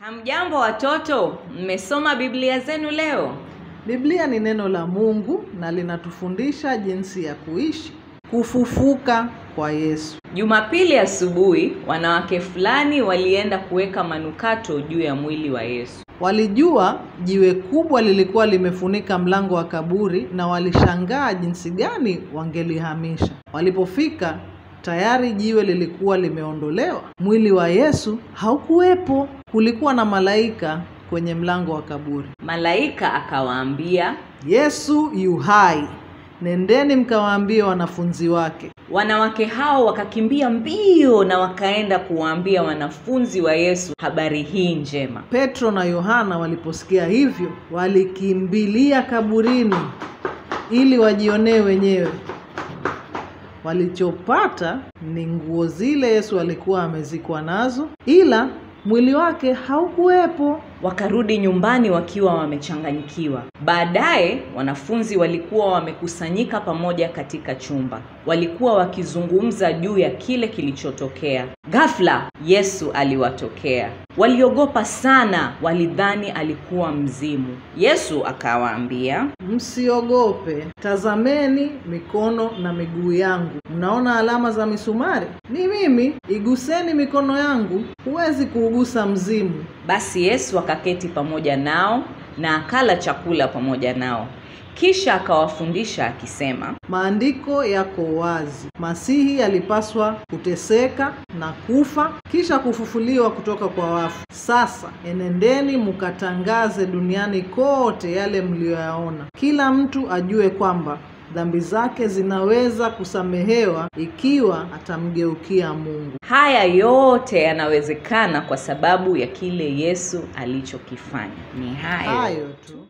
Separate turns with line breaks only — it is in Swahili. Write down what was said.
Hamjambo watoto, mmesoma Biblia zenu leo?
Biblia ni neno la Mungu na linatufundisha jinsi ya kuishi. Kufufuka kwa Yesu.
Jumapili asubuhi, wanawake fulani walienda kuweka manukato juu ya mwili wa Yesu.
Walijua jiwe kubwa lilikuwa limefunika mlango wa kaburi na walishangaa jinsi gani wangelihamisha. Walipofika, tayari jiwe lilikuwa limeondolewa. Mwili wa Yesu haukuwepo. Kulikuwa na malaika kwenye mlango wa kaburi.
Malaika akawaambia,
Yesu yu hai. Nendeni mkawaambie wanafunzi wake.
Wanawake hao wakakimbia mbio na wakaenda kuwaambia wanafunzi wa Yesu habari hii njema.
Petro na Yohana waliposikia hivyo, walikimbilia kaburini ili wajionee wenyewe. Walichopata ni nguo zile Yesu alikuwa amezikwa nazo, ila mwili wake haukuwepo.
Wakarudi nyumbani wakiwa wamechanganyikiwa. Baadaye wanafunzi walikuwa wamekusanyika pamoja katika chumba. Walikuwa wakizungumza juu ya kile kilichotokea. Ghafla Yesu aliwatokea. Waliogopa sana, walidhani alikuwa mzimu. Yesu akawaambia,
Msiogope, tazameni mikono na miguu yangu. Mnaona alama za misumari? Ni mimi. Iguseni mikono yangu, huwezi kuugusa mzimu.
Basi Yesu akaketi pamoja nao na akala chakula pamoja nao. Kisha akawafundisha akisema,
Maandiko yako wazi. Masihi alipaswa kuteseka na kufa, kisha kufufuliwa kutoka kwa wafu. Sasa enendeni mkatangaze duniani kote yale mliyoyaona. Kila mtu ajue kwamba dhambi zake zinaweza kusamehewa ikiwa atamgeukia Mungu.
Haya yote yanawezekana kwa sababu ya kile Yesu alichokifanya. Ni hayo
Hayo tu.